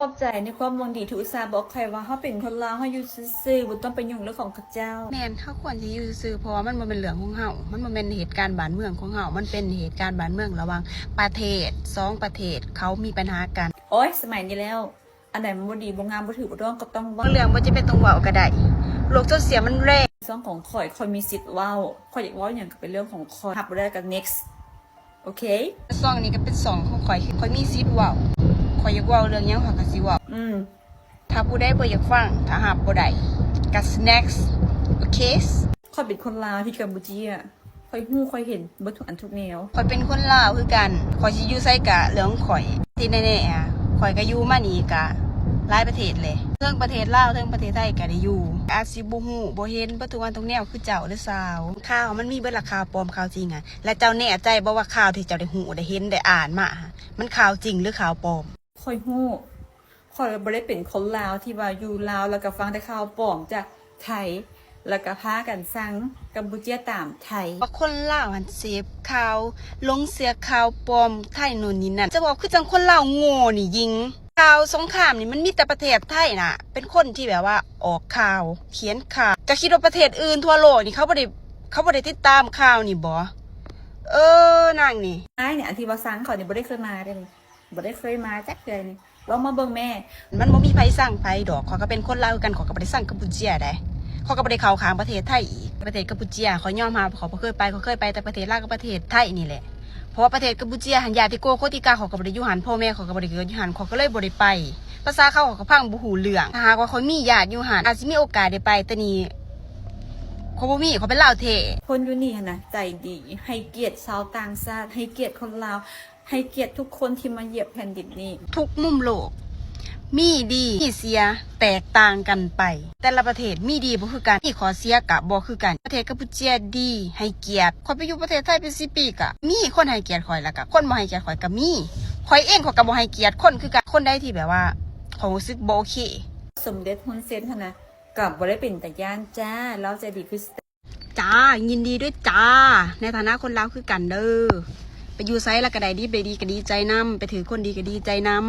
ຂອບໃຈໃນຄວາມຫວັງດີທີ່ອຸດສ່າບອກຂ້ອຍວ່າເຮົາເປັນຄົນລາວ ເຮົາຢູ່ຊື່ໆ ບໍ່ຕ້ອງໄປຫຍຸ້ງເລື່ອງຂອງເຂົາເຈົ້າ. ແມ່ນ ເຮົາຄວນຊິຢູ່ຊື່ໆ ເພາະວ່າມັນບໍ່ແມ່ນເລື່ອງຂອງເຮົາ, ມັນບໍ່ແມ່ນເຫດການບ້ານເມືອງຂອງເຮົາ, ມັນເປັນເຫດການບ້ານເມືອງລະຫວ່າງປະເທດ ສອງປະເທດ ເຂົາມີບັນຫາກັນ. ໂອ້ຍ ສະໄໝນີ້ແລ້ວ ອັນໃດມັນບໍ່ດີ ບໍ່ງາມ ບໍ່ຖືກ ບໍ່ຕ້ອງ ກໍຕ້ອງເວົ້າ. ເລື່ອງບໍ່ຈຳເປັນຕ້ອງເວົ້າກໍໄດ້ ໂລກໂຊຊຽວມັນແລງ. ຊ່ອງຂອງຂ້ອຍ ຂ້ອຍມີສິດເວົ້າ, ຂ້ອຍຢາກເວົ້າຫຍັງກໍເປັນເລື່ອງຂອງຂ້ອຍ, ຮັບບໍ່ໄດ້ກໍ next. ໂອເຄ ຊ່ອງນີ້ກໍເປັນຊ່ອງຂອງຂ້ອຍ ຂ້ອຍມີສິດເວົ້າ, ຂ້ອຍຢາກເວົ້າເລື່ອງຫຍັງ ຂ້ອຍກໍຊິເວົ້າ. ອືມ ຖ້າຜູ້ໃດບໍ່ຢາກຟັງ ຖ້າຮັບບໍ່ໄດ້ກໍ next. ໂອເຄ ຂ້ອຍເປັນຄົນລາວທີ່ກຳປູເຈຍ, ຂ້ອຍຮູ້ ຂ້ອຍເຫັນເບິດທຸກອັນທຸກແນວ. ຂ້ອຍເປັນຄົນລາວຄືກັນ, ຂ້ອຍຊິຢູ່ໃສກະເລື່ອງຂອງຂ້ອຍ. ທີ່ແນ່ໆ ຂ້ອຍກໍຢູ່ມານີ້ກະຫຼາຍປະເທດແຫຼະ, ເທິງປະເທດລາວ ເທິງປະເທດໄທກໍໄດ້ຢູ່. ອາດຊິບໍ່ຮູ້ບໍ່ເຫັນເບິດທຸກອັນທຸກແນວຄືເຈົ້າເດີສາວ. ຂ່າວມັນມີເບິດລະ, ຂ່າວປອມ ຂ່າວຈິງອະ. ແລະເຈົ້າແນ່ໃຈບໍ່ວ່າຂ່າວທີ່ເຈົ້າໄດ້ຮູ້ ໄດ້ເຫັນ ໄດ້ອ່ານມາ ມັນຂ່າວຈິງ ຫຼື ຂ່າວປອມ? ຂ້ອຍຮູ້, ຂ້ອຍບໍ່ໄດ້ເປັນຄົນລາວທີ່ວ່າຢູ່ລາວແລ້ວກໍຟັງແຕ່ຂ່າວປອມຈາກໄທ ແລ້ວກໍພາກັນຊັງກຳປູເຈຍຕາມໄທ. ວ່າຄົນລາວຫັ້ນເສບຂ່າວ ຫຼົງເຊື່ອຂ່າວປອມໄທໂນ່ນນີ້ນັ້ນ. ຈະບອກຄືຈັ່ງຄົນລາວໂງ່ນີ້ຍິງ. ຂ່າວສົງຄາມນີ້ມັນມີແຕ່ປະເທດໄທນະ ເປັນຄົນທີ່ແບບວ່າອອກຂ່າວ ຂຽນຂ່າວ. ເຈົ້າຄິດວ່າປະເທດອື່ນທົ່ວໂລກນີ້ ເຂົາບໍ່ໄດ້ ເຂົາບໍ່ໄດ້ຕິດຕາມຂ່າວນີ້ບໍ? ເອີ ນາງນີ້. ອ້າຍນີ້ ອັນທີ່ວ່າຊັງຂ້ອຍນີ້ ບໍ່ໄດ້ເຄີຍມາເດ້ນີ້. ບໍ່ໄດ້ເຄີຍມາຈັກເທື່ອນີ້. ລອງມາເບິ່ງແມ້. ມັນບໍ່ມີໃຜຊັງໃຜດອກ. ຂ້ອຍກໍເປັນຄົນລາວຄືກັນ, ຂ້ອຍກໍບໍ່ໄດ້ຊັງກຳປູເຈຍໃດ. ຂ້ອຍກໍບໍ່ໄດ້ເຂົ້າຂ້າງປະເທດໄທອີກ. ປະເທດກຳປູເຈຍ ຂ້ອຍຍອມຮັບ, ຂ້ອຍບໍ່ເຄີຍໄປ, ຂ້ອຍເຄີຍໄປແຕ່ປະເທດລາວກັບປະເທດໄທນີ້ແຫຼະ. ເພາະວ່າປະເທດກຳປູເຈຍຫັ້ນ ຍາດຕິໂກໂຄຕິກາ ຂ້ອຍກໍບໍ່ໄດ້ຢູ່ຫັ້ນ, ພໍ່ແມ່ຂ້ອຍກໍບໍ່ໄດ້ເກີດຢູ່ຫັ້ນ, ຂ້ອຍກໍເລີຍບໍ່ໄດ້ໄປ. ພາສາເຂົາ ຂ້ອຍກໍຟັງບໍ່ຮູ້ເລື່ອງ. ຖ້າຫາກວ່າຂ້ອຍມີຍາດຢູ່ຫັ້ນ ອາດຊິມີໂອກາດໄດ້ໄປ, ແຕ່ນີ້ຂ້ອຍບໍ່ມີ, ຂ້ອຍເປັນລາວແທ້. ຄົນຢູ່ນີ້ຫັ້ນນະໃຈດີ, ໃຫ້ກຽດຊາວຕ່າງຊາດ, ໃຫ້ກຽດຄົນລາວ, ໃຫ້ກຽດທຸກຄົນທີ່ມາຢຽບແຜ່ນດິນນີ້. ທຸກມຸມໂລກມີດີມີເສຍແຕກຕ່າງກັນໄປ, ແຕ່ລະປະເທດມີດີບໍ່ຄືກັນ, ມີຂໍ້ເສຍກະບໍ່ຄືກັນ. ປະເທດກຳປູເຈຍດີ ໃຫ້ກຽດ. ຂ້ອຍໄປຢູ່ປະເທດໄທເປັນສິບປີ ກະມີຄົນໃຫ້ກຽດຂ້ອຍ ແລ້ວກະຄົນບໍ່ໃຫ້ກຽດຂ້ອຍກະມີ. ຂ້ອຍເອງຂ້ອຍກະບໍ່ໃຫ້ກຽດຄົນຄືກັນ. ຄົນໃດທີ່ແບບວ່າຂ້ອຍຮູ້ສຶກບໍ່ໂອເຄ. ສົມເດັດຮຸນເຊັນຫັ້ນນະ ກະບໍ່ໄດ້ເປັນຕາຢ້ານຈ້າ, ລາວໃຈດີຄື ຈ້າ ຍິນດີດ້ວຍຈ້າ ໃນຖານະຄົນລາວຄືກັນເດີ. ໄປຢູ່ໃສລະກະໄດ້ດີ ໄປດີກະດີໃຈນຳ, ໄປຖືກຄົນດີກະດີໃຈນຳ.